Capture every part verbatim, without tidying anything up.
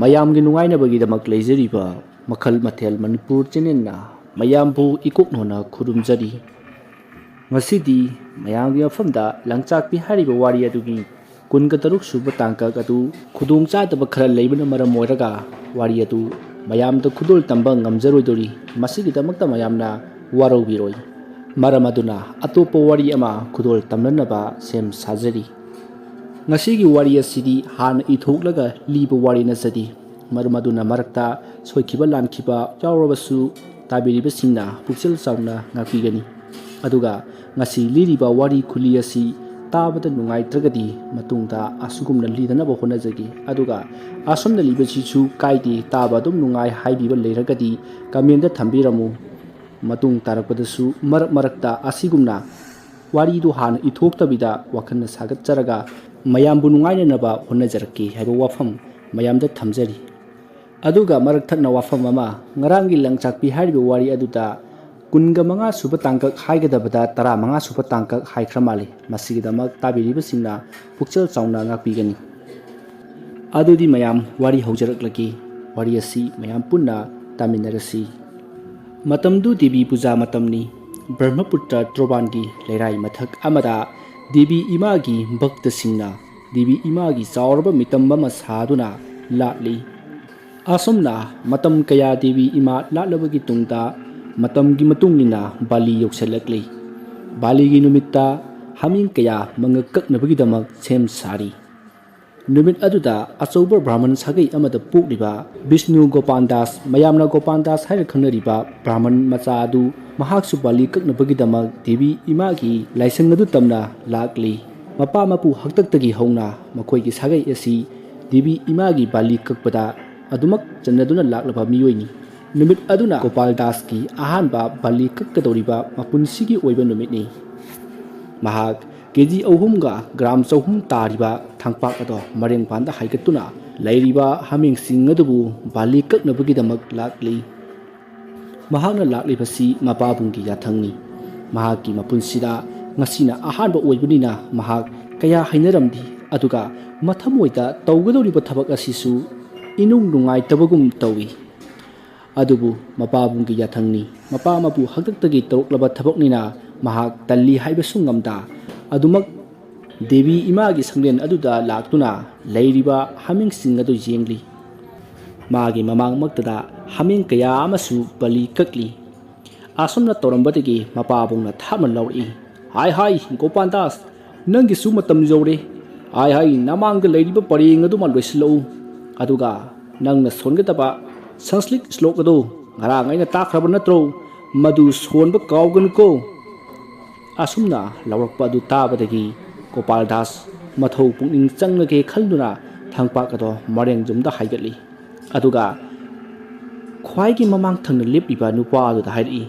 ꯃꯌꯥꯝꯒꯤ ꯅꯨꯡꯉꯥꯏꯅꯕꯒꯤꯗꯃꯛ ꯂꯩꯖꯔꯤꯕ ꯃꯈꯜ ꯃꯊꯦꯜ ꯃꯅꯤꯄꯨꯔ ꯆꯦꯅꯦꯜꯅ ꯃꯌꯥꯝꯕꯨ ꯏꯀꯣꯛꯅꯣꯅ ꯈꯨꯔꯨꯝꯖꯔꯤ꯫ ꯉꯁꯤꯗꯤ ꯃꯌꯥꯝꯒꯤ ꯃꯐꯝꯗ ꯂꯪꯆꯥꯛꯄꯤ ꯍꯥꯏꯔꯤꯕ ꯋꯥꯔꯤ ꯑꯗꯨꯒꯤ ꯀꯨꯟꯒ ꯇꯔꯨꯛ ꯁꯨꯕ ꯇꯥꯡꯀꯛ ꯑꯗꯨ ꯈꯨꯗꯣꯡ ꯆꯥꯗꯕ ꯈꯔ ꯂꯩꯕꯅ ꯃꯔꯝ ꯑꯣꯏꯔꯒ ꯋꯥꯔꯤ ꯑꯗꯨ ꯃꯌꯥꯝꯗ ꯈꯨꯗꯣꯜ ꯇꯝꯕ ꯉꯝꯖꯔꯣꯏꯗꯧꯔꯤ꯫ ꯃꯁꯤꯒꯤꯗꯃꯛꯇ ꯃꯌꯥꯝꯅ ꯋꯥꯔꯧꯕꯤꯔꯣꯏ꯫ ꯃꯔꯝ ꯑꯗꯨꯅ ꯑꯇꯣꯞꯄ ꯋꯥꯔꯤ ꯑꯃ ꯈꯨꯗꯣꯜ ꯇꯝꯅꯅꯕ ꯁꯦꯝ ꯁꯥꯖꯔꯤ꯫ ꯉꯁꯤꯒꯤ ꯋꯥꯔꯤ ꯑꯁꯤꯗꯤ ꯍꯥꯟꯅ ꯏꯊꯣꯛꯂꯒ ꯂꯤꯕ ꯋꯥꯔꯤ ꯅꯠꯆꯗꯦ꯫ ꯃꯔꯝ ꯑꯗꯨꯅ ꯃꯔꯛꯇ ꯁꯣꯏꯈꯤꯕ ꯂꯥꯟꯈꯤꯕ ꯌꯥꯎꯔꯕꯁꯨ ꯇꯥꯕꯤꯔꯤꯕꯁꯤꯡꯅ ꯄꯨꯛꯆꯦꯜ ꯆꯥꯎꯅ ꯉꯥꯛꯄꯤꯒꯅꯤ꯫ ꯑꯗꯨꯒ ꯉꯁꯤ ꯂꯤꯔꯤꯕ ꯋꯥꯔꯤ ꯈꯨꯂꯤ ꯑꯁꯤ ꯇꯥꯕꯗ ꯅꯨꯡꯉꯥꯏꯇ꯭ꯔꯒꯗꯤ ꯃꯇꯨꯡꯗ ꯑꯁꯤꯒꯨꯝꯅ ꯂꯤꯗꯅꯕ ꯍꯣꯠꯅꯖꯒꯦ꯫ ꯑꯗꯨꯒ ꯑꯁꯨꯝꯅ ꯂꯤꯕꯁꯤꯁꯨ ꯀꯥꯏꯗꯦ, ꯇꯥꯕ ꯑꯗꯨꯝ ꯅꯨꯡꯉꯥꯏ ꯍꯥꯏꯕꯤꯕ ꯂꯩꯔꯒꯗꯤ ꯀꯃꯦꯟꯗ ꯊꯝꯕꯤꯔꯝꯃꯨ꯫ ꯃꯇꯨꯡ ꯇꯥꯔꯛꯄꯗꯁꯨ ꯃꯔꯛ ꯃꯔꯛꯇ ꯑꯁꯤꯒꯨꯝꯅ ꯋꯥꯔꯤꯗꯨ ꯍꯥꯟꯅ ꯏꯊꯣꯛꯇꯕꯤꯗ ꯋꯥꯈꯜꯅ ꯁꯥꯒꯠꯆꯔꯒ ꯃꯌꯥꯝꯕꯨ ꯅꯨꯡꯉꯥꯏꯅꯅꯕ ꯍꯣꯠꯅꯖꯔꯛꯀꯦ ꯍꯥꯏꯕ ꯋꯥꯐꯝ ꯃꯌꯥꯝꯗ ꯊꯝꯖꯔꯤ꯫ ꯑꯗꯨꯒ ꯃꯔꯛ ꯊꯠꯅ ꯋꯥꯐꯝ ꯑꯃ, ꯉꯔꯥꯡꯒꯤ ꯂꯪꯆꯥꯛꯄꯤ ꯍꯥꯏꯔꯤꯕ ꯋꯥꯔꯤ ꯑꯗꯨꯗ ꯀꯨꯟꯒ ꯃꯉꯥ ꯁꯨꯕ ꯇꯥꯡꯀꯛ ꯍꯥꯏꯒꯗꯕꯗ ꯇꯔꯥ ꯃꯉꯥ ꯁꯨꯕ ꯇꯥꯡꯀꯛ ꯍꯥꯏꯈ꯭ꯔ ꯃꯥꯜꯂꯤ꯫ ꯃꯁꯤꯒꯤꯗꯃꯛ ꯇꯥꯕꯤꯔꯤꯕꯁꯤꯡꯅ ꯄꯨꯛꯆꯦꯜ ꯆꯥꯎꯅ ꯉꯥꯛꯄꯤꯒꯅꯤ꯫ ꯑꯗꯨꯗꯤ ꯃꯌꯥꯝ, ꯋꯥꯔꯤ ꯍꯧꯖꯔꯛꯂꯒꯦ꯫ ꯋꯥꯔꯤ ꯑꯁꯤ ꯃꯌꯥꯝ ꯄꯨꯟꯅ ꯇꯥꯃꯤꯟꯅꯔꯁꯤ꯫ ꯃꯇꯝꯗꯨ ꯗꯦꯕꯤ ꯄꯨꯖꯥ ꯃꯇꯝꯅꯤ꯫ ꯕ꯭ꯔꯍ꯭ꯃꯄꯨꯇ꯭ꯔ ꯇ꯭ꯔꯣꯕꯥꯟꯒꯤ ꯂꯩꯔꯥꯏ ꯃꯊꯛ ꯑꯃꯗ ꯗꯦꯕꯤ ꯏꯃꯥꯒꯤ ꯚꯛꯇꯁꯤꯡꯅ ꯗꯦꯕꯤ ꯏꯃꯥꯒꯤ ꯆꯥꯎꯔꯕ ꯃꯤꯇꯝ ꯑꯃ ꯁꯥꯗꯨꯅ ꯂꯥꯠꯂꯤ꯫ ꯑꯁꯨꯝꯅ ꯃꯇꯝ ꯀꯌꯥ ꯗꯦꯕꯤ ꯏꯃꯥ ꯂꯥꯠꯂꯕꯒꯤ ꯇꯨꯡꯗ ꯃꯇꯝꯒꯤ ꯃꯇꯨꯡ ꯏꯟꯅ ꯕꯥꯂꯤ ꯌꯧꯁꯤꯜꯂꯛꯂꯤ꯫ ꯕꯥꯂꯤꯒꯤ ꯅꯨꯃꯤꯠꯇ ꯍꯥꯃꯦꯡ ꯀꯌꯥ ꯃꯉꯛ ꯀꯛꯅꯕꯒꯤꯗꯃꯛ ꯁꯦꯝ ꯁꯥꯔꯤ꯫ ꯅꯨꯃꯤꯠ ꯑꯗꯨꯗ ꯑꯆꯧꯕ ꯕ꯭ꯔꯥꯍꯃꯟ ꯁꯥꯒꯩ ꯑꯃꯗ ꯄꯣꯛꯂꯤꯕ ꯕꯤꯁꯅꯨ ꯒꯣꯄꯥꯜ ꯗꯥꯁ, ꯃꯌꯥꯝꯅ ꯒꯣꯄꯥꯜ ꯗꯥꯁ ꯍꯥꯏꯅ ꯈꯪꯅꯔꯤꯕ ꯕ꯭ꯔꯥꯍꯃꯟ ꯃꯆꯥ ꯑꯗꯨ ꯃꯍꯥꯛꯁꯨ ꯕꯥꯂꯤ ꯀꯛꯅꯕꯒꯤꯗꯃꯛ ꯗꯦꯕꯤ ꯏꯃꯥꯒꯤ ꯂꯥꯏꯁꯪ ꯑꯗꯨ ꯇꯝꯅ ꯂꯥꯛꯂꯤ꯫ ꯃꯄꯥ ꯃꯄꯨ ꯍꯥꯛꯇꯛꯇꯒꯤ ꯍꯧꯅ ꯃꯈꯣꯏꯒꯤ ꯁꯥꯒꯩ ꯑꯁꯤ ꯗꯦꯕꯤ ꯏꯃꯥꯒꯤ ꯕꯥꯂꯤ ꯀꯛꯄꯗ ꯑꯗꯨꯃꯛ ꯆꯟꯅꯗꯨꯅ ꯂꯥꯛꯂꯕ ꯃꯤꯑꯣꯏꯅꯤ꯫ ꯅꯨꯃꯤꯠ ꯑꯗꯨꯅ ꯒꯣꯄꯥꯜ ꯗꯥꯁꯀꯤ ꯑꯍꯥꯟꯕ ꯕꯥꯂꯤ ꯀꯛꯀꯗꯧꯔꯤꯕ ꯃꯄꯨꯟꯁꯤꯒꯤ ꯑꯣꯏꯕ ꯅꯨꯃꯤꯠꯅꯤ꯫ ꯃꯍꯥꯛ ꯀꯦ ꯖꯤ ꯑꯍꯨꯝꯒ ꯒ꯭ꯔꯥꯝ ꯆꯍꯨꯝ ꯇꯥꯔꯤꯕ ꯊꯥꯡꯄꯥꯛ ꯑꯗꯣ ꯃꯔꯦꯡꯄꯥꯟꯗ ꯍꯥꯏꯒꯠꯇꯨꯅ ꯂꯩꯔꯤꯕ ꯍꯥꯃꯦꯡꯁꯤꯡ ꯑꯗꯨꯕꯨ ꯕꯥꯂꯤ ꯀꯛꯅꯕꯒꯤꯗꯃꯛ ꯂꯥꯛꯂꯤ꯫ ꯃꯍꯥꯛꯅ ꯂꯥꯛꯂꯤꯕꯁꯤ ꯃꯄꯥꯕꯨꯡꯒꯤ ꯌꯥꯊꯪꯅꯤ꯫ ꯃꯍꯥꯛꯀꯤ ꯃꯄꯨꯟꯁꯤꯗ ꯉꯁꯤꯅ ꯑꯍꯥꯟꯕ ꯑꯣꯏꯕꯅꯤꯅ ꯃꯍꯥꯛ ꯀꯌꯥ ꯍꯩꯅꯔꯝꯗꯦ꯫ ꯑꯗꯨꯒ ꯃꯊꯃꯣꯏꯗ ꯇꯧꯒꯗꯧꯔꯤꯕ ꯊꯕꯛ ꯑꯁꯤꯁꯨ ꯏꯅꯨꯡ ꯅꯨꯡꯉꯥꯏꯇꯕꯒꯨꯝ ꯇꯧꯏ꯫ ꯑꯗꯨꯕꯨ ꯃꯄꯥꯕꯨꯡꯒꯤ ꯌꯥꯊꯪꯅꯤ꯫ ꯃꯄꯥ ꯃꯄꯨ ꯍꯥꯛꯇꯛꯇꯒꯤ ꯇꯧꯔꯛꯂꯕ ꯊꯕꯛꯅꯤꯅ ꯃꯍꯥꯛ ꯇꯜꯂꯤ ꯍꯥꯏꯕꯁꯨ ꯉꯝꯗ꯫ ꯑꯗꯨꯃꯛ ꯗꯦꯕꯤ ꯏꯃꯥꯒꯤ ꯁꯪꯂꯦꯟ ꯑꯗꯨꯗ ꯂꯥꯛꯇꯨꯅ ꯂꯩꯔꯤꯕ ꯍꯥꯃꯦꯡꯁꯤꯡ ꯑꯗꯨ ꯌꯦꯡꯂꯤ꯫ ꯃꯥꯒꯤ ꯃꯃꯥꯡꯃꯛꯇꯗ ꯍꯥꯃꯦꯡ ꯀꯌꯥ ꯑꯃꯁꯨ ꯕꯂꯤ ꯀꯛꯂꯤ꯫ ꯑꯁꯨꯝꯅ ꯇꯧꯔꯝꯕꯗꯒꯤ ꯃꯄꯥꯕꯨꯡꯅ ꯊꯥꯞꯅ ꯂꯥꯎꯔꯛꯏ, "ꯍꯥꯏ ꯍꯥꯏ, ꯒꯣꯄꯥꯜ ꯗꯥꯁ, ꯅꯪꯒꯤꯁꯨ ꯃꯇꯝ ꯌꯧꯔꯦ꯫ ꯍꯥꯏ ꯍꯥꯏ, ꯅꯃꯥꯡꯗ ꯂꯩꯔꯤꯕ ꯄꯔꯦꯡ ꯑꯗꯨꯃ ꯂꯣꯏꯁꯤꯜꯂꯛꯎ꯫ ꯑꯗꯨꯒ ꯅꯪꯅ ꯁꯣꯟꯒꯗꯕ ꯁꯪꯁ꯭ꯀ꯭ꯔꯤꯠ ꯁ꯭ꯂꯣꯛ ꯑꯗꯨ ꯉꯔꯥꯡ ꯑꯩꯅ ꯇꯥꯛꯈ꯭ꯔꯕ ꯅꯠꯇ꯭ꯔꯣ? ꯃꯗꯨ ꯁꯣꯟꯕ ꯀꯥꯎꯒꯅꯨꯀꯣ꯫" ꯑꯁꯨꯝꯅ ꯂꯥꯎꯔꯛꯄ ꯑꯗꯨ ꯇꯥꯕꯗꯒꯤ ꯒꯣꯄꯥꯜ ꯗꯥꯁ ꯃꯊꯧ ꯄꯨꯛꯅꯤꯡ ꯆꯪꯂꯒꯦ ꯈꯟꯗꯨꯅ ꯊꯥꯡꯄꯥꯛ ꯑꯗꯣ ꯃꯔꯦꯡ ꯌꯨꯝꯗ ꯍꯥꯏꯒꯠꯂꯤ꯫ ꯑꯗꯨꯒ ꯈ꯭ꯋꯥꯏꯒꯤ ꯃꯃꯥꯡ ꯊꯪꯅ ꯂꯦꯞꯂꯤꯕ ꯅꯨꯄꯥ ꯑꯗꯨꯗ ꯍꯥꯏꯔꯛꯏ,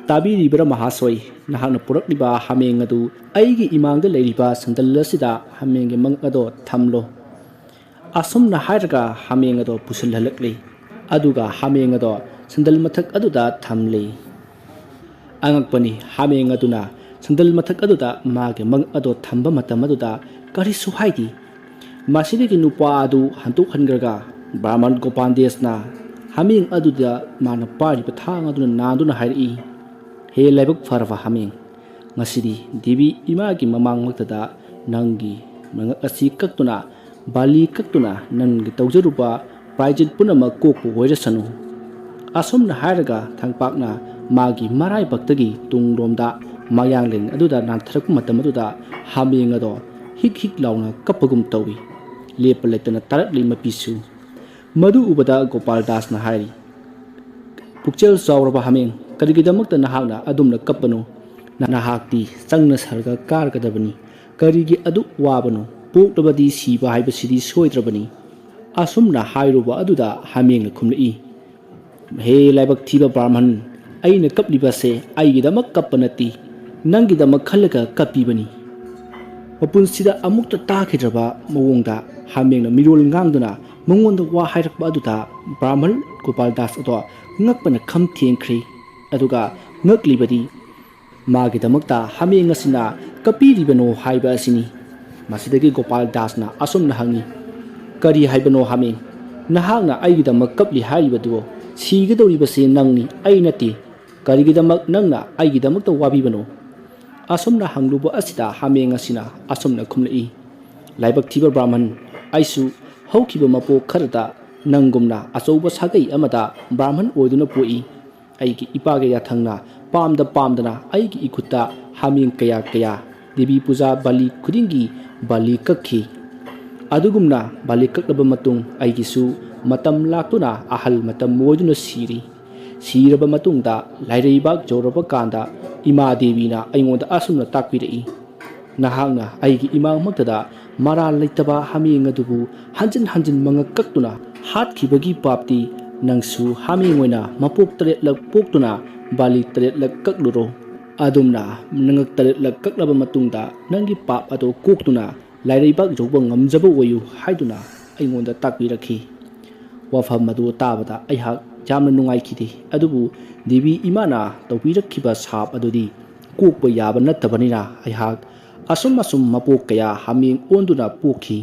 "ꯇꯥꯕꯤꯔꯤꯕ꯭ꯔꯥ ꯃꯍꯥꯁꯣꯏ? ꯅꯍꯥꯛꯅ ꯄꯨꯔꯛꯂꯤꯕ ꯍꯥꯃꯦꯡ ꯑꯗꯨ ꯑꯩꯒꯤ ꯏꯃꯥꯡꯗ ꯂꯩꯔꯤꯕ ꯁꯦꯟꯗꯜ ꯑꯁꯤꯗ ꯍꯥꯃꯦꯡꯒꯤ ꯃꯉꯛ ꯑꯗꯣ ꯊꯝꯂꯣ꯫" ꯑꯁꯨꯝꯅ ꯍꯥꯏꯔꯒ ꯍꯥꯃꯦꯡ ꯑꯗꯣ ꯄꯨꯁꯤꯜꯍꯜꯂꯛꯂꯤ꯫ ꯑꯗꯨꯒ ꯍꯥꯃꯦꯡ ꯑꯗꯣ ꯁꯦꯟꯗꯜ ꯃꯊꯛ ꯑꯗꯨꯗ ꯊꯝꯂꯤ꯫ ꯑꯉꯛꯄꯅꯤ, ꯍꯥꯃꯦꯡ ꯑꯗꯨꯅ ꯁꯦꯟꯗꯜ ꯃꯊꯛ ꯑꯗꯨꯗ ꯃꯥꯒꯤ ꯃꯉꯛ ꯑꯗꯣ ꯊꯝꯕ ꯃꯇꯝ ꯑꯗꯨꯗ ꯀꯔꯤꯁꯨ ꯍꯥꯏꯗꯦ꯫ ꯃꯁꯤꯗꯒꯤ ꯅꯨꯄꯥ ꯑꯗꯨ ꯍꯟꯗꯣꯛꯍꯟꯈ꯭ꯔꯒ ꯕ꯭ꯔꯥꯍꯃꯟ ꯒꯣꯄꯥꯟꯗꯦꯁꯅ ꯍꯥꯃꯦꯡ ꯑꯗꯨꯗ ꯃꯥꯅ ꯄꯥꯏꯔꯤꯕ ꯊꯥꯡ ꯑꯗꯨꯅ ꯅꯥꯟꯗꯨꯅ ꯍꯥꯏꯔꯛꯏ, "ꯍꯦ ꯂꯥꯏꯕꯛ ꯐꯔꯕ ꯍꯥꯃꯦꯡ, ꯉꯁꯤꯗꯤ ꯗꯦꯕꯤ ꯏꯃꯥꯒꯤ ꯃꯃꯥꯡꯃꯛꯇꯗ ꯅꯪꯒꯤ ꯃꯉꯛ ꯑꯁꯤ ꯀꯛꯇꯨꯅ, ꯕꯥꯂꯤ ꯀꯛꯇꯨꯅ ꯅꯪꯒꯤ ꯇꯧꯖꯔꯨꯕ ꯄ꯭ꯔꯥꯏꯖꯤꯠ ꯄꯨꯝꯅꯃꯛ ꯀꯣꯛꯄ ꯑꯣꯏꯔꯁꯅꯨ꯫" ꯑꯁꯨꯝꯅ ꯍꯥꯏꯔꯒ ꯊꯥꯡꯄꯥꯛꯅ ꯃꯥꯒꯤ ꯃꯔꯥꯏꯕꯛꯇꯒꯤ ꯇꯨꯡꯂꯣꯝꯗ ꯃꯌꯥꯡꯂꯦꯟ ꯑꯗꯨꯗ ꯅꯥꯟꯊꯔꯛꯄ ꯃꯇꯝ ꯑꯗꯨꯗ ꯍꯥꯃꯦꯡ ꯑꯗꯣ ꯍꯤꯛ ꯍꯤꯛ ꯂꯥꯎꯅ ꯀꯞꯄꯒꯨꯝ ꯇꯧꯏ꯫ ꯂꯦꯞꯄ ꯂꯩꯇꯅ ꯇꯥꯔꯛꯂꯤ ꯃꯄꯤꯁꯨ꯫ ꯃꯗꯨ ꯎꯕꯗ ꯒꯣꯄꯥꯜ ꯗꯥꯁꯅ ꯍꯥꯏꯔꯤ, "ꯄꯨꯛꯆꯦꯜ ꯆꯥꯎꯔꯕ ꯍꯥꯃꯦꯡ, ꯀꯔꯤꯒꯤꯗꯃꯛꯇ ꯅꯍꯥꯛꯅ ꯑꯗꯨꯝꯅ ꯀꯞꯄꯅꯣ? ꯅꯍꯥꯛꯇꯤ ꯆꯪꯅ ꯁꯔꯒ ꯀꯥꯔꯒꯗꯕꯅꯤ꯫ ꯀꯔꯤꯒꯤ ꯑꯗꯨꯛ ꯋꯥꯕꯅꯣ? ꯄꯣꯛꯂꯕꯗꯤ ꯁꯤꯕ ꯍꯥꯏꯕꯁꯤꯗꯤ ꯁꯣꯏꯗ꯭ꯔꯕꯅꯤ꯫" ꯑꯁꯨꯝꯅ ꯍꯥꯏꯔꯨꯕ ꯑꯗꯨꯗ ꯍꯥꯃꯦꯡꯅ ꯈꯨꯝꯂꯛꯏ, "ꯍꯦ ꯂꯥꯏꯕꯛ ꯊꯤꯕ ꯕ꯭ꯔꯥꯍꯃꯟ, ꯑꯩꯅ ꯀꯞꯂꯤꯕꯁꯦ ꯑꯩꯒꯤꯗꯃꯛ ꯀꯞꯄ ꯅꯠꯇꯦ, ꯅꯪꯒꯤꯗꯃꯛ ꯈꯜꯂꯒ ꯀꯞꯄꯤꯕꯅꯤ꯫" ꯃꯄꯨꯟꯁꯤꯗ ꯑꯃꯨꯛꯇ ꯇꯥꯈꯤꯗ꯭ꯔꯕ ꯃꯑꯣꯡꯗ ꯍꯥꯃꯦꯡꯅ ꯃꯤꯔꯣꯜ ꯉꯥꯡꯗꯨꯅ ꯃꯉꯣꯟꯗ ꯋꯥ ꯍꯥꯏꯔꯛꯄ ꯑꯗꯨꯗ ꯕ꯭ꯔꯥꯍꯃꯟ ꯒꯣꯄꯥꯜ ꯗꯥꯁ ꯑꯗꯣ ꯉꯛꯄꯅ ꯈꯝ ꯊꯦꯡꯈ꯭ꯔꯦ꯫ ꯑꯗꯨꯒ ꯉꯛꯂꯤꯕꯗꯤ ꯃꯥꯒꯤꯗꯃꯛꯇ ꯍꯥꯃꯦꯡ ꯑꯁꯤꯅ ꯀꯞꯄꯤꯔꯤꯕꯅꯣ ꯍꯥꯏꯕ ꯑꯁꯤꯅꯤ꯫ ꯃꯁꯤꯗꯒꯤ ꯒꯣꯄꯥꯜ ꯗꯥꯁꯅ ꯑꯁꯨꯝꯅ ꯍꯪꯉꯤ, "ꯀꯔꯤ ꯍꯥꯏꯕꯅꯣ ꯍꯥꯃꯦꯡ? ꯅꯍꯥꯛꯅ ꯑꯩꯒꯤꯗꯃꯛ ꯀꯞꯂꯤ ꯍꯥꯏꯔꯤꯕꯗꯨ ꯁꯤꯒꯗꯧꯔꯤꯕꯁꯤ ꯅꯪꯅꯤ, ꯑꯩ ꯅꯠꯇꯦ꯫ ꯀꯔꯤꯒꯤꯗꯃꯛ ꯅꯪꯅ ꯑꯩꯒꯤꯗꯃꯛꯇ ꯋꯥꯕꯤꯕꯅꯣ?" ꯑꯁꯨꯝꯅ ꯍꯪꯂꯨꯕ ꯑꯁꯤꯗ ꯍꯥꯃꯦꯡ ꯑꯁꯤꯅ ꯑꯁꯨꯝꯅ ꯈꯨꯝꯂꯛꯏ, "ꯂꯥꯏꯕꯛ ꯊꯤꯕ ꯕ꯭ꯔꯥꯍꯃꯟ, ꯑꯩꯁꯨ ꯍꯧꯈꯤꯕ ꯃꯄꯣꯛ ꯈꯔꯗ ꯅꯪꯒꯨꯝꯅ ꯑꯆꯧꯕ ꯁꯥꯒꯩ ꯑꯃꯗ ꯕ꯭ꯔꯥꯍꯃꯟ ꯑꯣꯏꯗꯨꯅ ꯄꯣꯛꯏ꯫ ꯑꯩꯒꯤ ꯏꯄꯥꯒ ꯌꯥꯊꯪꯅ ꯄꯥꯝꯗ ꯄꯥꯝꯗꯅ ꯑꯩꯒꯤ ꯏꯈꯨꯠꯇ ꯍꯥꯃꯦꯡ ꯀꯌꯥ ꯀꯌꯥ ꯗꯦꯕꯤ ꯄꯨꯖꯥ ꯕꯥꯂꯤ ꯈꯨꯗꯤꯡꯒꯤ ꯕꯥꯂꯤ ꯀꯛꯈꯤ꯫ ꯑꯗꯨꯒꯨꯝꯅ ꯕꯥꯂꯤ ꯀꯛꯂꯕ ꯃꯇꯨꯡ ꯑꯩꯒꯤꯁꯨ ꯃꯇꯝ ꯂꯥꯛꯇꯨꯅ ꯑꯍꯜ ꯃꯇꯝ ꯑꯣꯏꯗꯨꯅ ꯁꯤꯔꯤ꯫ ꯁꯤꯔꯕ ꯃꯇꯨꯡꯗ ꯂꯥꯏꯔꯩꯕꯥꯛ ꯌꯧꯔꯕ ꯀꯥꯟꯗ ꯏꯃꯥ ꯗꯦꯕꯤꯅ ꯑꯩꯉꯣꯟꯗ ꯑꯁꯨꯝꯅ ꯇꯥꯛꯄꯤꯔꯛꯏ, ꯅꯍꯥꯛꯅ ꯑꯩꯒꯤ ꯏꯃꯥꯡꯃꯛꯇꯗ ꯃꯔꯥꯜ ꯂꯩꯇꯕ ꯍꯥꯃꯦꯡ ꯑꯗꯨꯕꯨ ꯍꯟꯖꯤꯟ ꯍꯟꯖꯤꯟ ꯃꯉꯛ ꯀꯛꯇꯨꯅ ꯍꯥꯠꯈꯤꯕꯒꯤ ꯄꯥꯞꯇꯤ ꯅꯪꯁꯨ ꯍꯥꯃꯦꯡ ꯑꯣꯏꯅ ꯃꯄꯣꯛ ꯇꯔꯦꯠꯂꯛ ꯄꯣꯛꯇꯨꯅ ꯕꯥꯂꯤ ꯇꯔꯦꯠꯂꯛ ꯀꯛꯂꯨꯔꯣ꯫ ꯑꯗꯨꯝꯅ ꯅꯉꯛ ꯇꯔꯦꯠꯂꯛ ꯀꯛꯂꯕ ꯃꯇꯨꯡꯗ ꯅꯪꯒꯤ ꯄꯥꯞ ꯑꯗꯨ ꯀꯣꯛꯇꯨꯅ ꯂꯥꯏꯔꯩꯕꯥꯛ ꯌꯧꯕ ꯉꯝꯖꯕ ꯑꯣꯏꯌꯨ" ꯍꯥꯏꯗꯨꯅ ꯑꯩꯉꯣꯟꯗ ꯇꯥꯛꯄꯤꯔꯛꯈꯤ꯫ ꯋꯥꯐꯝ ꯑꯗꯨ ꯇꯥꯕꯗ ꯑꯩꯍꯥꯛ ꯌꯥꯝꯅ ꯅꯨꯡꯉꯥꯏꯈꯤꯗꯦ, ꯑꯗꯨꯕꯨ ꯗꯦꯕꯤ ꯏꯃꯥꯅ ꯇꯧꯕꯤꯔꯛꯈꯤꯕ ꯁꯥꯞ ꯑꯗꯨꯗꯤ ꯀꯣꯛꯄ ꯌꯥꯕ ꯅꯠꯇꯕꯅꯤꯅ ꯑꯩꯍꯥꯛ ꯑꯁꯨꯝ ꯑꯁꯨꯝ ꯃꯄꯣꯛ ꯀꯌꯥ ꯍꯥꯃꯦꯡ ꯑꯣꯟꯗꯨꯅ ꯄꯣꯛꯈꯤ꯫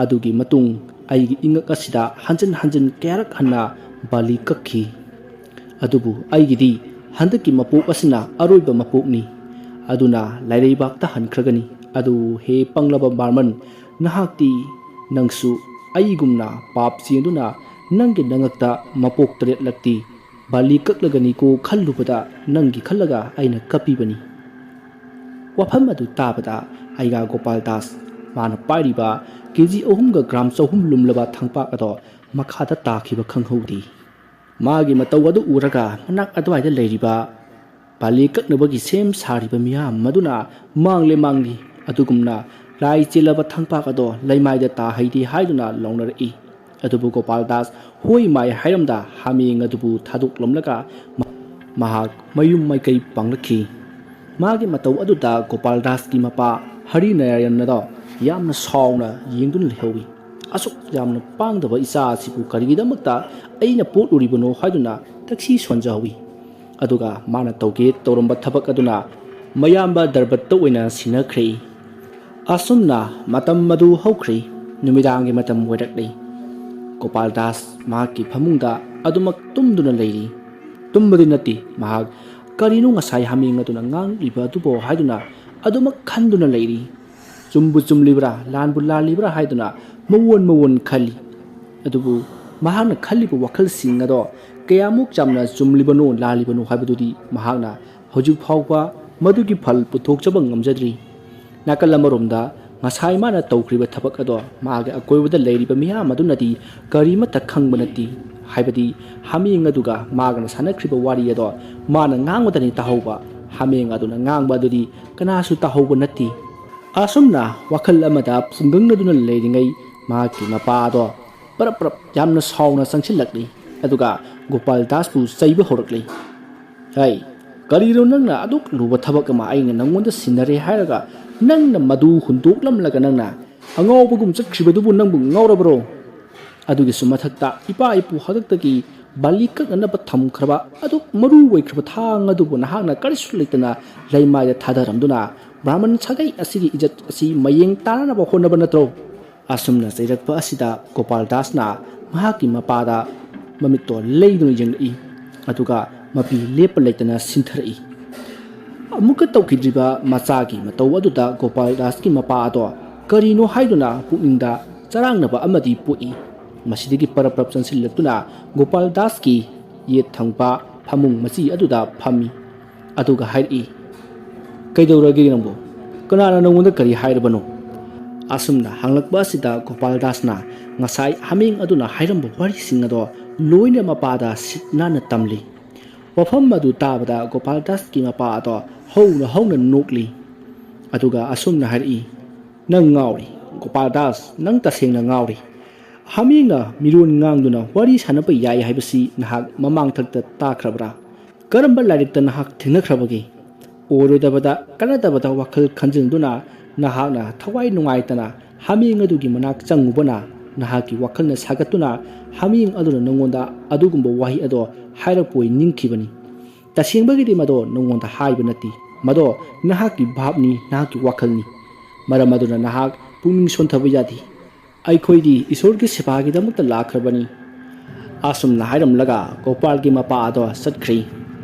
ꯑꯗꯨꯒꯤ ꯃꯇꯨꯡ ꯑꯩꯒꯤ ꯏꯉꯛ ꯑꯁꯤꯗ ꯍꯟꯖꯤꯟ ꯍꯟꯖꯤꯟ ꯀꯌꯥꯔꯛ ꯍꯟꯅ ꯕꯥꯂꯤ ꯀꯛꯈꯤ꯫ ꯑꯗꯨꯕꯨ ꯑꯩꯒꯤꯗꯤ ꯍꯟꯗꯛꯀꯤ ꯃꯄꯣꯛ ꯑꯁꯤꯅ ꯑꯔꯣꯏꯕ ꯃꯄꯣꯛꯅꯤ꯫ ꯑꯗꯨꯅ ꯂꯥꯏꯔꯩꯕꯥꯛꯇ ꯍꯟꯈ꯭ꯔꯒꯅꯤ꯫ ꯑꯗꯨ ꯍꯦ ꯄꯪꯂꯕ ꯕꯥꯔꯃꯟ, ꯅꯍꯥꯛꯇꯤ ꯅꯪꯁꯨ ꯑꯩꯒꯨꯝꯅ ꯄꯥꯞ ꯆꯦꯟꯗꯨꯅ ꯅꯪꯒꯤ ꯅꯉꯛꯇ ꯃꯄꯣꯛ ꯇꯔꯦꯠꯂꯛꯇꯤ ꯕꯥꯂꯤ ꯀꯛꯂꯒꯅꯤꯀꯣ ꯈꯜꯂꯨꯕꯗ ꯅꯪꯒꯤ ꯈꯜꯂꯒ ꯑꯩꯅ ꯀꯞꯄꯤꯕꯅꯤ꯫ ꯋꯥꯐꯝ ꯑꯗꯨ ꯇꯥꯕꯗ ꯑꯩꯒ ꯒꯣꯄꯥꯜ ꯗꯥꯁ, ꯃꯥꯅ ꯄꯥꯏꯔꯤꯕ ꯀꯦ ꯖꯤ ꯑꯍꯨꯝꯒ ꯒ꯭ꯔꯥꯝ ꯆꯍꯨꯝ ꯂꯨꯝꯂꯕ ꯊꯥꯡꯄꯥꯛ ꯑꯗꯣ ꯃꯈꯥꯗ ꯇꯥꯈꯤꯕ ꯈꯪꯍꯧꯗꯦ꯫ ꯃꯥꯒꯤ ꯃꯇꯧ ꯑꯗꯨ ꯎꯔꯒ ꯃꯅꯥꯛ ꯑꯗꯨꯋꯥꯏꯗ ꯂꯩꯔꯤꯕ ꯕꯥꯂꯤ ꯀꯛꯅꯕꯒꯤ ꯁꯦꯝ ꯁꯥꯔꯤꯕ ꯃꯤꯌꯥꯝ ꯑꯗꯨꯅ ꯃꯥꯡꯂꯦ ꯃꯥꯡꯂꯤ, ꯑꯗꯨꯒꯨꯝꯅ ꯂꯥꯏ ꯆꯦꯜꯂꯕ ꯊꯥꯡꯄꯥꯛ ꯑꯗꯣ ꯂꯩꯃꯥꯏꯗ ꯇꯥꯍꯩꯗꯦ ꯍꯥꯏꯗꯨꯅ ꯂꯥꯎꯅꯔꯛꯏ꯫ ꯑꯗꯨꯕꯨ ꯒꯣꯄꯥꯜ ꯗꯥꯁ ꯍꯣꯏ ꯃꯥꯏ ꯍꯥꯏꯔꯝꯗ ꯍꯥꯃꯦꯡ ꯑꯗꯨꯕꯨ ꯊꯥꯗꯣꯛꯂꯝꯂꯒ ꯃ-, ꯃꯍꯥꯛ ꯃꯌꯨꯝ ꯃꯥꯏꯀꯩ ꯄꯥꯡꯂꯛꯈꯤ꯫ ꯃꯥꯒꯤ ꯃꯇꯧ ꯑꯗꯨꯗ ꯒꯣꯄꯥꯜ ꯗꯥꯁꯀꯤ ꯃꯄꯥ ꯍꯔꯤ ꯅꯥꯔꯥꯌꯟ ꯑꯗꯣ ꯌꯥꯝꯅ ꯁꯥꯎꯅ ꯌꯦꯡꯗꯨꯅ ꯂꯩꯍꯧꯏ꯫ "ꯑꯁꯨꯛ ꯌꯥꯝꯅ ꯄꯥꯡꯗꯕ ꯏꯆꯥ ꯑꯁꯤꯕꯨ ꯀꯔꯤꯒꯤꯗꯃꯛꯇ ꯑꯩꯅ ꯄꯣꯛꯂꯨꯔꯤꯕꯅꯣ?" ꯍꯥꯏꯗꯨꯅ ꯇꯛꯁꯤ ꯁꯣꯟꯖꯍꯧꯏ꯫ ꯑꯗꯨꯒ ꯃꯥꯅ ꯇꯧꯒꯦ ꯇꯧꯔꯝꯕ ꯊꯕꯛ ꯑꯗꯨꯅ ꯃꯌꯥꯝꯕ ꯗꯔꯕꯠꯇ ꯑꯣꯏꯅ ꯁꯤꯟꯅꯈ꯭ꯔꯦ꯫ ꯑꯁꯨꯝꯅ ꯃꯇꯝ ꯑꯗꯨ ꯍꯧꯈ꯭ꯔꯦ꯫ ꯅꯨꯃꯤꯗꯥꯡꯒꯤ ꯃꯇꯝ ꯑꯣꯏꯔꯛꯂꯦ꯫ ꯒꯣꯄꯥꯜ ꯗꯥꯁ ꯃꯍꯥꯛꯀꯤ ꯐꯃꯨꯡꯗ ꯑꯗꯨꯃꯛ ꯇꯨꯝꯗꯨꯅ ꯂꯩꯔꯤ꯫ ꯇꯨꯝꯕꯗꯤ ꯅꯠꯇꯦ, ꯃꯍꯥꯛ ꯀꯔꯤꯅꯣ ꯉꯁꯥꯏ ꯍꯥꯃꯦꯡ ꯑꯗꯨꯅ ꯉꯥꯡꯂꯤꯕ ꯑꯗꯨꯕꯣ ꯍꯥꯏꯗꯨꯅ ꯑꯗꯨꯃꯛ ꯈꯟꯗꯨꯅ ꯂꯩꯔꯤ꯫ ꯆꯨꯝꯕꯨ ꯆꯨꯝꯂꯤꯕ꯭ꯔꯥ, ꯂꯥꯟꯕꯨ ꯂꯥꯜꯂꯤꯕ꯭ꯔꯥ ꯍꯥꯏꯗꯨꯅ ꯃꯋꯣꯟ ꯃꯋꯣꯟ ꯈꯜꯂꯤ꯫ ꯑꯗꯨꯕꯨ ꯃꯍꯥꯛꯅ ꯈꯜꯂꯤꯕ ꯋꯥꯈꯜꯁꯤꯡ ꯑꯗꯣ ꯀꯌꯥꯃꯨꯛ ꯌꯥꯝꯅ ꯆꯨꯝꯂꯤꯕꯅꯣ ꯂꯥꯜꯂꯤꯕꯅꯣ ꯍꯥꯏꯕꯗꯨꯗꯤ ꯃꯍꯥꯛꯅ ꯍꯧꯖꯤꯛ ꯐꯥꯎꯕ ꯃꯗꯨꯒꯤ ꯐꯜ ꯄꯨꯊꯣꯛꯆꯕ ꯉꯝꯖꯗ꯭ꯔꯤ꯫ ꯅꯥꯀꯜ ꯑꯃꯔꯣꯝꯗ ꯉꯁꯥꯏ ꯃꯥꯅ ꯇꯧꯈ꯭ꯔꯤꯕ ꯊꯕꯛ ꯑꯗꯣ ꯃꯥꯒꯤ ꯑꯀꯣꯏꯕꯗ ꯂꯩꯔꯤꯕ ꯃꯤꯌꯥꯝ ꯑꯗꯨꯅꯗꯤ ꯀꯔꯤꯃꯠꯇ ꯈꯪꯕ ꯅꯠꯇꯦ꯫ ꯍꯥꯏꯕꯗꯤ ꯍꯥꯃꯦꯡ ꯑꯗꯨꯒ ꯃꯥꯒꯅ ꯁꯥꯟꯅꯈ꯭ꯔꯤꯕ ꯋꯥꯔꯤ ꯑꯗꯣ ꯃꯥꯅ ꯉꯥꯡꯕꯗꯅꯤ ꯇꯥꯍꯧꯕ, ꯍꯥꯃꯦꯡ ꯑꯗꯨꯅ ꯉꯥꯡꯕ ꯑꯗꯨꯗꯤ ꯀꯅꯥꯁꯨ ꯇꯥꯍꯧꯕ ꯅꯠꯇꯦ꯫ ꯑꯁꯨꯝꯅ ꯋꯥꯈꯜ ꯑꯃꯗ ꯄꯨꯡꯒꯪꯅꯗꯨꯅ ꯂꯩꯔꯤꯉꯩ ꯃꯍꯥꯛꯀꯤ ꯃꯄꯥ ꯑꯗꯣ ꯄꯔꯞ ꯄꯔꯞ ꯌꯥꯝꯅ ꯁꯥꯎꯅ ꯆꯪꯁꯤꯜꯂꯛꯂꯤ꯫ ꯑꯗꯨꯒ ꯒꯣꯄꯥꯜ ꯗꯥꯁꯄꯨ ꯆꯩꯕ ꯍꯧꯔꯛꯂꯤ꯫ "ꯍꯩ, ꯀꯔꯤꯅꯣ ꯅꯪꯅ ꯑꯗꯨꯛ ꯂꯨꯕ ꯊꯕꯛ ꯑꯃ ꯑꯩꯅ ꯅꯪꯉꯣꯟꯗ ꯁꯤꯟꯅꯔꯦ ꯍꯥꯏꯔꯒ ꯅꯪꯅ ꯃꯗꯨ ꯍꯨꯟꯗꯣꯛꯂꯝꯂꯒ ꯅꯪꯅ ꯑꯉꯥꯎꯕꯒꯨꯝ ꯆꯠꯈ꯭ꯔꯤꯕꯗꯨꯕꯨ ꯅꯪꯕꯨ ꯉꯥꯎꯔꯕ꯭ꯔꯣ?" ꯑꯗꯨꯒꯤꯁꯨ ꯃꯊꯛꯇ ꯏꯄꯥ ꯏꯄꯨ ꯍꯥꯛꯇꯛꯇꯒꯤ ꯕꯥꯂꯤ ꯀꯛꯅꯅꯕ ꯊꯝꯈ꯭ꯔꯕ ꯑꯗꯨꯛ ꯃꯔꯨ ꯑꯣꯏꯈ꯭ꯔꯕ ꯊꯥꯡ ꯑꯗꯨꯕꯨ ꯅꯍꯥꯛꯅ ꯀꯔꯤꯁꯨ ꯂꯩꯇꯅ ꯂꯩꯃꯥꯏꯗ ꯊꯥꯗꯔꯝꯗꯨꯅ ꯕ꯭ꯔꯥꯍꯃꯟ ꯁꯥꯒꯩ ꯑꯁꯤꯒꯤ ꯏꯖꯠ ꯑꯁꯤ ꯃꯌꯦꯡ ꯇꯥꯅꯅꯕ ꯍꯣꯠꯅꯕ ꯅꯠꯇ꯭ꯔꯣ? ꯑꯁꯨꯝꯅ ꯆꯩꯔꯛꯄ ꯑꯁꯤꯗ ꯒꯣꯄꯥꯜ ꯗꯥꯁꯅ ꯃꯍꯥꯛꯀꯤ ꯃꯄꯥꯗ ꯃꯃꯤꯠꯇꯣ ꯂꯩꯗꯨꯅ ꯌꯦꯡꯂꯛꯏ꯫ ꯑꯗꯨꯒ ꯃꯄꯤ ꯂꯦꯞꯄ ꯂꯩꯇꯅ ꯁꯤꯟꯊꯔꯛꯏ꯫ ꯑꯃꯨꯛꯀ ꯇꯧꯈꯤꯗ꯭ꯔꯤꯕ ꯃꯆꯥꯒꯤ ꯃꯇꯧ ꯑꯗꯨꯗ ꯒꯣꯄꯥꯜ ꯗꯥꯁꯀꯤ ꯃꯄꯥ ꯑꯗꯣ ꯀꯔꯤꯅꯣ ꯍꯥꯏꯗꯨꯅ ꯄꯨꯛꯅꯤꯡꯗ ꯆꯔꯥꯡꯅꯕ ꯑꯃꯗꯤ ꯄꯣꯛꯏ꯫ ꯃꯁꯤꯗꯒꯤ ꯄꯔꯞ ꯄꯔꯞ ꯆꯪꯁꯤꯜꯂꯛꯇꯨꯅ ꯒꯣꯄꯥꯜ ꯗꯥꯁꯀꯤ ꯌꯦꯠ ꯊꯪꯕ ꯐꯃꯨꯡ ꯃꯆꯤ ꯑꯗꯨꯗ ꯐꯝꯃꯤ꯫ ꯑꯗꯨꯒ ꯍꯥꯏꯔꯛꯏ, "ꯀꯩꯗꯧꯔꯒꯦ ꯅꯪꯕꯨ? ꯀꯅꯥꯅ ꯅꯪꯉꯣꯟꯗ ꯀꯔꯤ ꯍꯥꯏꯔꯕꯅꯣ?" ꯑꯁꯨꯝꯅ ꯍꯪꯂꯛꯄ ꯑꯁꯤꯗ ꯒꯣꯄꯥꯜ ꯗꯥꯁꯅ ꯉꯁꯥꯏ ꯍꯥꯃꯦꯡ ꯑꯗꯨꯅ ꯍꯥꯏꯔꯝꯕ ꯋꯥꯔꯤꯁꯤꯡ ꯑꯗꯣ ꯂꯣꯏꯅ ꯃꯄꯥꯗ ꯁꯤꯠ ꯅꯥꯟꯅ ꯇꯝꯂꯤ꯫ ꯋꯥꯐꯝ ꯑꯗꯨ ꯇꯥꯕꯗ ꯒꯣꯄꯥꯜ ꯗꯥꯁꯀꯤ ꯃꯄꯥ ꯑꯗꯣ ꯍꯧꯅ ꯍꯧꯅ ꯅꯣꯛꯂꯤ꯫ ꯑꯗꯨꯒ ꯑꯁꯨꯝꯅ ꯍꯥꯏꯔꯛꯏ, "ꯅꯪ ꯉꯥꯎꯔꯤ, ꯒꯣꯄꯥꯜ ꯗꯥꯁ, ꯅꯪ ꯇꯁꯦꯡꯅ ꯉꯥꯎꯔꯤ꯫ ꯍꯥꯃꯦꯡꯅ ꯃꯤꯔꯣꯟ ꯉꯥꯡꯗꯨꯅ ꯋꯥꯔꯤ ꯁꯥꯟꯅꯕ ꯌꯥꯏ ꯍꯥꯏꯕꯁꯤ ꯅꯍꯥꯛ ꯃꯃꯥꯡꯊꯛꯇ ꯇꯥꯈ꯭ꯔꯕ꯭ꯔꯥ? ꯀꯔꯝꯕ ꯂꯥꯏꯔꯤꯛꯇ ꯅꯍꯥꯛ ꯊꯦꯡꯅꯈ꯭ꯔꯕꯒꯦ?" ꯑꯣꯏꯔꯣꯏꯗꯕꯗ, ꯀꯥꯟꯅꯗꯕꯗ ꯋꯥꯈꯜ ꯈꯟꯖꯤꯟꯗꯨꯅ ꯅꯍꯥꯛꯅ ꯊꯋꯥꯏ ꯅꯨꯡꯉꯥꯏꯇꯅ ꯍꯥꯃꯦꯡ ꯑꯗꯨꯒꯤ ꯃꯅꯥꯛ ꯆꯪꯉꯨꯕꯅ ꯅꯍꯥꯛꯀꯤ ꯋꯥꯈꯜꯅ ꯁꯥꯒꯠꯇꯨꯅ ꯍꯥꯃꯦꯡ ꯑꯗꯨꯅ ꯅꯉꯣꯟꯗ ꯑꯗꯨꯒꯨꯝꯕ ꯋꯥꯍꯩ ꯑꯗꯣ ꯍꯥꯏꯔꯛꯄꯣꯏ ꯅꯤꯡꯈꯤꯕꯅꯤ꯫ ꯇꯁꯦꯡꯕꯒꯤꯗꯤ ꯃꯗꯣ ꯅꯉꯣꯟꯗ ꯍꯥꯏꯕ ꯅꯠꯇꯦ꯫ ꯃꯗꯣ ꯅꯍꯥꯛꯀꯤ ꯚꯥꯞꯅꯤ, ꯅꯍꯥꯛꯀꯤ ꯋꯥꯈꯜꯅꯤ꯫ ꯃꯔꯝ ꯑꯗꯨꯅ ꯅꯍꯥꯛ ꯄꯨꯛꯅꯤꯡ ꯁꯣꯟꯊꯕ ꯌꯥꯗꯦ꯫ "ꯑꯩꯈꯣꯏꯗꯤ ꯏꯁꯣꯔꯒꯤ ꯁꯦꯕꯥꯒꯤꯗꯃꯛꯇ ꯂꯥꯛꯈ꯭ꯔꯕꯅꯤ"꯫ ꯑꯁꯨꯝꯅ ꯍꯥꯏꯔꯝꯂꯒ ꯒꯣꯄꯥꯜꯒꯤ ꯃꯄꯥ ꯑꯗꯣ ꯆꯠꯈ꯭ꯔꯤ꯫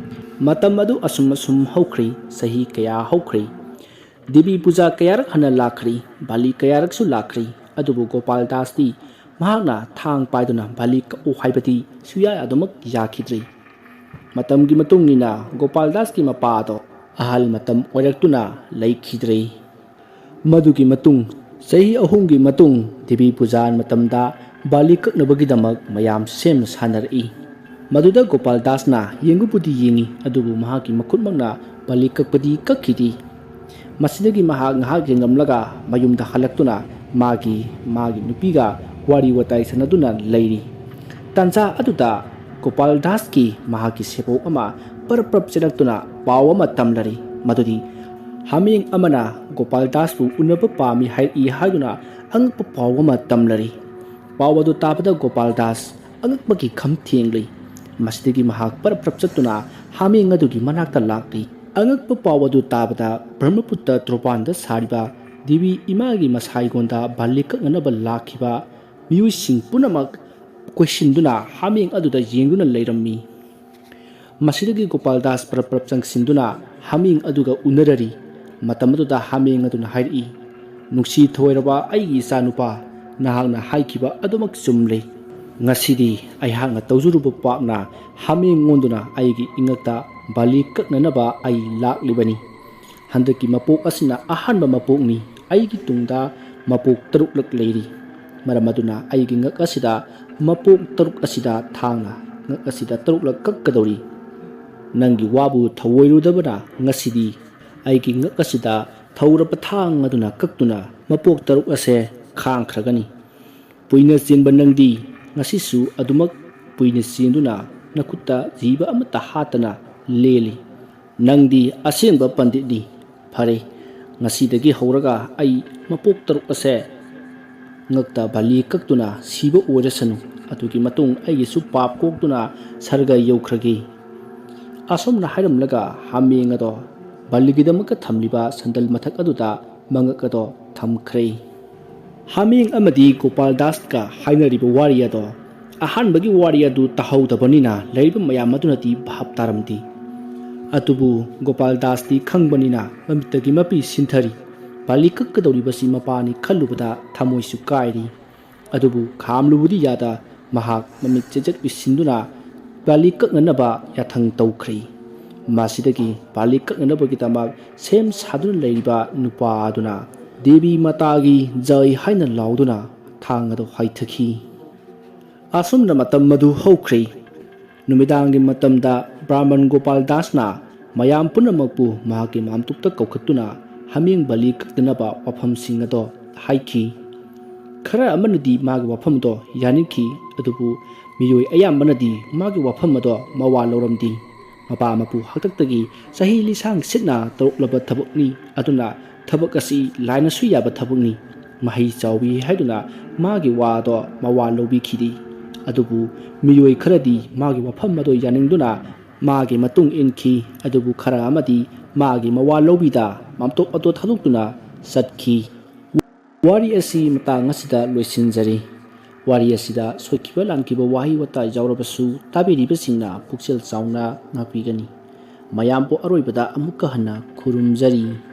ꯃꯇꯝ ꯑꯗꯨ ꯑꯁꯨꯝ ꯑꯁꯨꯝ ꯍꯧꯈ꯭ꯔꯤ꯫ ꯆꯍꯤ ꯀꯌꯥ ꯍꯧꯈ꯭ꯔꯤ꯫ ꯗꯦꯕꯤ ꯄꯨꯖꯥ ꯀꯌꯥꯔꯛ ꯍꯟꯅ ꯂꯥꯛꯈ꯭ꯔꯤ꯫ ꯕꯥꯂꯤ ꯀꯌꯥꯔꯛꯁꯨ ꯂꯥꯛꯈ꯭ꯔꯤ꯫ ꯑꯗꯨꯕꯨ ꯒꯣꯄꯥꯜ ꯗꯥꯁꯇꯤ ꯃꯍꯥꯛꯅ ꯊꯥꯡ ꯄꯥꯏꯗꯨꯅ ꯕꯥꯂꯤ ꯀꯛꯎ ꯍꯥꯏꯕꯗꯤ ꯁꯨꯌꯥ ꯑꯗꯨꯃꯛ ꯌꯥꯈꯤꯗ꯭ꯔꯤ꯫ ꯃꯇꯝꯒꯤ ꯃꯇꯨꯡ ꯏꯟꯅ ꯒꯣꯄꯥꯜ ꯗꯥꯁꯀꯤ ꯃꯄꯥ ꯑꯗꯣ ꯑꯍꯜ ꯃꯇꯝ ꯑꯣꯏꯔꯛꯇꯨꯅ ꯂꯩꯈꯤꯗ꯭ꯔꯦ꯫ ꯃꯗꯨꯒꯤ ꯃꯇꯨꯡ, ꯆꯍꯤ ꯑꯍꯨꯝꯒꯤ ꯃꯇꯨꯡ, ꯗꯦꯕꯤ ꯄꯨꯖꯥ ꯃꯇꯝꯗ ꯕꯥꯂꯤ ꯀꯛꯅꯕꯒꯤꯗꯃꯛ ꯃꯌꯥꯝ ꯁꯦꯝ ꯁꯥꯅꯔꯛꯏ꯫ ꯃꯗꯨꯗ ꯒꯣꯄꯥꯜ ꯗꯥꯁꯅ ꯌꯦꯡꯕꯕꯨꯗꯤ ꯌꯦꯡꯉꯤ, ꯑꯗꯨꯕꯨ ꯃꯍꯥꯛꯀꯤ ꯃꯈꯨꯠꯃꯛꯅ ꯕꯥꯂꯤ ꯀꯛꯄꯗꯤ ꯀꯛꯈꯤꯗꯦ꯫ ꯃꯁꯤꯗꯒꯤ ꯃꯍꯥꯛ ꯉꯥꯏꯍꯥꯛ ꯌꯦꯡꯂꯝꯂꯒ ꯃꯌꯨꯝꯗ ꯍꯜꯂꯛꯇꯨꯅ ꯃꯥꯒꯤ, ꯃꯥꯒꯤ ꯅꯨꯄꯤꯒ ꯋꯥꯔꯤ ꯋꯥꯇꯥꯏ ꯁꯥꯟꯅꯗꯨꯅ ꯂꯩꯔꯤ꯫ ꯇꯥꯟꯖꯥ ꯑꯗꯨꯗ ꯒꯣꯄꯥꯜ ꯗꯥꯁꯀꯤ ꯃꯍꯥꯛꯀꯤ ꯁꯦꯕꯣꯛ ꯑꯃ ꯄꯔꯞ ꯄꯔꯞ ꯆꯦꯜꯂꯛꯇꯨꯅ ꯄꯥꯎ ꯑꯃ ꯇꯝꯂꯔꯤ, ꯃꯗꯨꯗꯤ ꯍꯥꯃꯦꯡ ꯑꯃꯅ ꯒꯣꯄꯥꯜ ꯗꯥꯁꯄꯨ ꯎꯅꯕ ꯄꯥꯝꯃꯤ ꯍꯥꯏꯔꯛꯏ ꯍꯥꯏꯗꯨꯅ ꯑꯉꯛꯄ ꯄꯥꯎ ꯑꯃ ꯇꯝꯂꯔꯤ꯫ ꯄꯥꯎ ꯑꯗꯨ ꯇꯥꯕꯗ ꯒꯣꯄꯥꯜ ꯗꯥꯁ ꯑꯉꯛꯄꯒꯤ ꯈꯝ ꯊꯦꯡꯂꯤ꯫ ꯃꯁꯤꯗꯒꯤ ꯃꯍꯥꯛ ꯄꯔꯞ ꯄꯔꯞ ꯆꯠꯇꯨꯅ ꯍꯥꯃꯦꯡ ꯑꯗꯨꯒꯤ ꯃꯅꯥꯛꯇ ꯂꯥꯛꯂꯤ꯫ ꯑꯉꯛꯄ ꯄꯥꯎ ꯑꯗꯨ ꯇꯥꯕꯗ ꯕ꯭ꯔꯍ꯭ꯃꯄꯨꯇ꯭ꯔ ꯇ꯭ꯔꯣꯄꯥꯟꯗ ꯁꯥꯔꯤꯕ ꯗꯦꯕꯤ ꯏꯃꯥꯒꯤ ꯃꯁꯥꯏꯒꯣꯟꯗ ꯕꯥꯂꯤ ꯀꯛꯅꯅꯕ ꯂꯥꯛꯈꯤꯕ ꯃꯤꯑꯣꯏꯁꯤꯡ ꯄꯨꯝꯅꯃꯛ ꯀꯣꯏꯁꯤꯟꯗꯨꯅ ꯍꯥꯃꯦꯡ ꯑꯗꯨꯗ ꯌꯦꯡꯗꯨꯅ ꯂꯩꯔꯝꯃꯤ꯫ ꯃꯁꯤꯗꯒꯤ ꯒꯣꯄꯥꯜ ꯗꯥꯁ ꯄꯔꯞ ꯄꯔꯞ ꯆꯪꯁꯤꯟꯗꯨꯅ ꯍꯥꯃꯦꯡ ꯑꯗꯨꯒ ꯎꯅꯔꯔꯤ꯫ ꯃꯇꯝ ꯑꯗꯨꯗ ꯍꯥꯃꯦꯡ ꯑꯗꯨꯅ ꯍꯥꯏꯔꯛꯏ, "ꯅꯨꯡꯁꯤ ꯊꯣꯏꯔꯕ ꯑꯩꯒꯤ ꯏꯆꯥꯅꯨꯄꯥ, ꯅꯍꯥꯛꯅ ꯍꯥꯏꯈꯤꯕ ꯑꯗꯨꯃꯛ ꯆꯨꯝꯂꯦ꯫ ꯉꯁꯤꯗꯤ ꯑꯩꯍꯥꯛꯅ ꯇꯧꯖꯔꯨꯕ ꯄꯥꯞꯅ ꯍꯥꯃꯦꯡ ꯑꯣꯟꯗꯨꯅ ꯑꯩꯒꯤ ꯏꯉꯛꯇ ꯕꯥꯂꯤ ꯀꯛꯅꯅꯕ ꯑꯩ ꯂꯥꯛꯂꯤꯕꯅꯤ꯫ ꯍꯟꯗꯛꯀꯤ ꯃꯄꯣꯛ ꯑꯁꯤꯅ ꯑꯍꯥꯟꯕ ꯃꯄꯣꯛꯅꯤ꯫ ꯑꯩꯒꯤ ꯇꯨꯡꯗ ꯃꯄꯣꯛ ꯇꯔꯨꯛꯂꯛ ꯂꯩꯔꯤ꯫ ꯃꯔꯝ ꯑꯗꯨꯅ ꯑꯩꯒꯤ ꯉꯛ ꯑꯁꯤꯗ, ꯃꯄꯣꯛ ꯇꯔꯨꯛ ꯑꯁꯤꯗ ꯊꯥꯡꯅ ꯉꯛ ꯑꯁꯤꯗ ꯇꯔꯨꯛꯂꯛ ꯀꯛꯀꯗꯧꯔꯤ꯫ ꯅꯪꯒꯤ ꯋꯥꯕꯨ ꯊꯧꯑꯣꯏꯔꯨꯗꯕꯅ ꯉꯁꯤꯗꯤ ꯑꯩꯒꯤ ꯉꯛ ꯑꯁꯤꯗ ꯊꯧꯔꯕ ꯊꯥꯡ ꯑꯗꯨꯅ ꯀꯛꯇꯨꯅ ꯃꯄꯣꯛ ꯇꯔꯨꯛ ꯑꯁꯦ ꯈꯥꯡꯈ꯭ꯔꯒꯅꯤ꯫ ꯄꯨꯏꯅ ꯆꯦꯟꯕ ꯅꯪꯗꯤ ꯉꯁꯤꯁꯨ ꯑꯗꯨꯃꯛ ꯄꯨꯏꯅ ꯆꯦꯟꯗꯨꯅ ꯅꯈꯨꯠꯇ ꯖꯤꯕ ꯑꯃꯠꯇ ꯍꯥꯠꯇꯅ ꯂꯦꯜꯂꯤ꯫ ꯅꯪꯗꯤ ꯑꯁꯦꯡꯕ ꯄꯟꯗꯤꯠꯅꯤ꯫ ꯐꯔꯦ, ꯉꯁꯤꯗꯒꯤ ꯍꯧꯔꯒ ꯑꯩ ꯃꯄꯣꯛ ꯇꯔꯨꯛ ꯑꯁꯦ ꯉꯛꯇ ꯕꯥꯂꯤ ꯀꯛꯇꯨꯅ ꯁꯤꯕ ꯑꯣꯏꯔꯁꯅꯨ꯫ ꯑꯗꯨꯒꯤ ꯃꯇꯨꯡ ꯑꯩꯒꯤꯁꯨ ꯄꯥꯞ ꯀꯣꯛꯇꯨꯅ ꯁꯔꯒ ꯌꯧꯈ꯭ꯔꯒꯦ"꯫ ꯑꯁꯨꯝꯅ ꯍꯥꯏꯔꯝꯂꯒ ꯍꯥꯃꯦꯡ ꯑꯗꯣ ꯕꯥꯂꯤꯒꯤꯗꯃꯛꯇ ꯊꯝꯂꯤꯕ ꯁꯟꯗꯜ ꯃꯊꯛ ꯑꯗꯨꯗ ꯃꯉꯛ ꯑꯗꯣ ꯊꯝꯈ꯭ꯔꯦ꯫ ꯍꯥꯃꯦꯡ ꯑꯃꯗꯤ ꯒꯣꯄꯥꯜ ꯗꯥꯁꯀ ꯍꯥꯏꯅꯔꯤꯕ ꯋꯥꯔꯤ ꯑꯗꯣ, ꯑꯍꯥꯟꯕꯒꯤ ꯋꯥꯔꯤ ꯑꯗꯨ ꯇꯥꯍꯧꯗꯕꯅꯤꯅ ꯂꯩꯔꯤꯕ ꯃꯌꯥꯝ ꯑꯗꯨꯅꯗꯤ ꯚꯥꯞ ꯇꯥꯔꯝꯗꯦ꯫ ꯑꯗꯨꯕꯨ ꯒꯣꯄꯥꯜ ꯗꯥꯁꯇꯤ ꯈꯪꯕꯅꯤꯅ ꯃꯃꯤꯠꯇꯒꯤ ꯃꯄꯤ ꯁꯤꯟꯊꯔꯤ꯫ ꯕꯥꯂꯤ ꯀꯛꯀꯗꯧꯔꯤꯕꯁꯤ ꯃꯄꯥꯅꯤ ꯈꯜꯂꯨꯕꯗ ꯊꯃꯣꯏꯁꯨ ꯀꯥꯏꯔꯤ꯫ ꯑꯗꯨꯕꯨ ꯈꯥꯝꯂꯨꯕꯗꯤ ꯌꯥꯗ ꯃꯍꯥꯛ ꯃꯃꯤꯠ ꯆꯦꯖꯦꯠ ꯎꯏꯁꯤꯟꯗꯨꯅ ꯕꯥꯂꯤ ꯀꯛꯅꯅꯕ ꯌꯥꯊꯪ ꯇꯧꯈ꯭ꯔꯦ꯫ ꯃꯁꯤꯗꯒꯤ ꯕꯥꯂꯤ ꯀꯛꯅꯅꯕꯒꯤꯗꯃꯛ ꯁꯦꯝ ꯁꯥꯗꯨꯅ ꯂꯩꯔꯤꯕ ꯅꯨꯄꯥ ꯑꯗꯨꯅ ꯗꯦꯕꯤ ꯃꯇꯥꯒꯤ ꯖꯩ ꯍꯥꯏꯅ ꯂꯥꯎꯗꯨꯅ ꯊꯥꯡ ꯑꯗꯨ ꯍꯥꯏꯊꯈꯤ꯫ ꯑꯁꯨꯝꯅ ꯃꯇꯝ ꯑꯗꯨ ꯍꯧꯈ꯭ꯔꯦ꯫ ꯅꯨꯃꯤꯗꯥꯡꯒꯤ ꯃꯇꯝꯗ ꯕ꯭ꯔꯥꯍꯃꯟ ꯒꯣꯄꯥꯜ ꯗꯥꯁꯅ ꯃꯌꯥꯝ ꯄꯨꯝꯅꯃꯛꯄꯨ ꯃꯍꯥꯛꯀꯤ ꯃꯥꯝꯇꯣꯞꯇ ꯀꯧꯈꯠꯇꯨꯅ ꯍꯥꯃꯦꯡ ꯕꯥꯂꯤ ꯀꯛꯅꯅꯕ ꯋꯥꯐꯝꯁꯤꯡ ꯑꯗꯣ ꯍꯥꯏꯈꯤ꯫ ꯈꯔ ꯑꯃꯅꯗꯤ ꯃꯥꯒꯤ ꯋꯥꯐꯝ ꯑꯗꯣ ꯌꯥꯅꯤꯡꯈꯤ, ꯑꯗꯨꯕꯨ ꯃꯤꯑꯣꯏ ꯑꯌꯥꯝꯕꯅꯗꯤ ꯃꯥꯒꯤ ꯋꯥꯐꯝ ꯑꯗꯣ ꯃꯋꯥ ꯂꯧꯔꯝꯗꯦ꯫ ꯃꯄꯥ ꯃꯄꯨ ꯍꯥꯛꯇꯛꯇꯒꯤ ꯆꯍꯤ ꯂꯤꯁꯥꯡ ꯁꯤꯠꯅ ꯇꯧꯔꯛꯂꯕ ꯊꯕꯛꯅꯤ, ꯑꯗꯨꯅ ꯊꯕꯛ ꯑꯁꯤ ꯂꯥꯏꯅꯁꯨ ꯌꯥꯕ ꯊꯕꯛꯅꯤ꯫ ꯃꯍꯩ ꯆꯥꯎꯏ ꯍꯥꯏꯗꯨꯅ ꯃꯥꯒꯤ ꯋꯥ ꯑꯗꯣ ꯃꯋꯥ ꯂꯧꯕꯤꯈꯤꯗꯦ꯫ ꯑꯗꯨꯕꯨ ꯃꯤꯑꯣꯏ ꯈꯔꯗꯤ ꯃꯥꯒꯤ ꯋꯥꯐꯝ ꯑꯗꯣ ꯌꯥꯅꯤꯡꯗꯨꯅ ꯃꯥꯒꯤ ꯃꯇꯨꯡ ꯏꯟꯈꯤ, ꯑꯗꯨꯕꯨ ꯈꯔ ꯑꯃꯗꯤ ꯃꯥꯒꯤ ꯃꯋꯥ ꯂꯧꯕꯤꯗ ꯃꯥꯝꯇꯣꯞ ꯑꯗꯣ ꯊꯥꯗꯣꯛꯇꯨꯅ ꯆꯠꯈꯤ꯫ ꯋꯥꯔꯤ ꯑꯁꯤ ꯃꯇꯥꯡ ꯑꯁꯤꯗ ꯂꯣꯏꯁꯤꯟꯖꯔꯤ꯫ ꯋꯥꯔꯤ ꯑꯁꯤꯗ ꯁꯣꯏꯈꯤꯕ ꯂꯥꯟꯈꯤꯕ ꯋꯥꯍꯩ ꯋꯥꯇꯥ ꯌꯥꯎꯔꯕꯁꯨ ꯇꯥꯕꯤꯔꯤꯕꯁꯤꯡꯅ ꯄꯨꯛꯆꯦꯜ ꯆꯥꯎꯅ ꯉꯥꯛꯄꯤꯒꯅꯤ꯫ ꯃꯌꯥꯝꯕꯨ ꯑꯔꯣꯏꯕꯗ ꯑꯃꯨꯛꯀ ꯍꯟꯅ ꯈꯨꯔꯨꯝꯖꯔꯤ꯫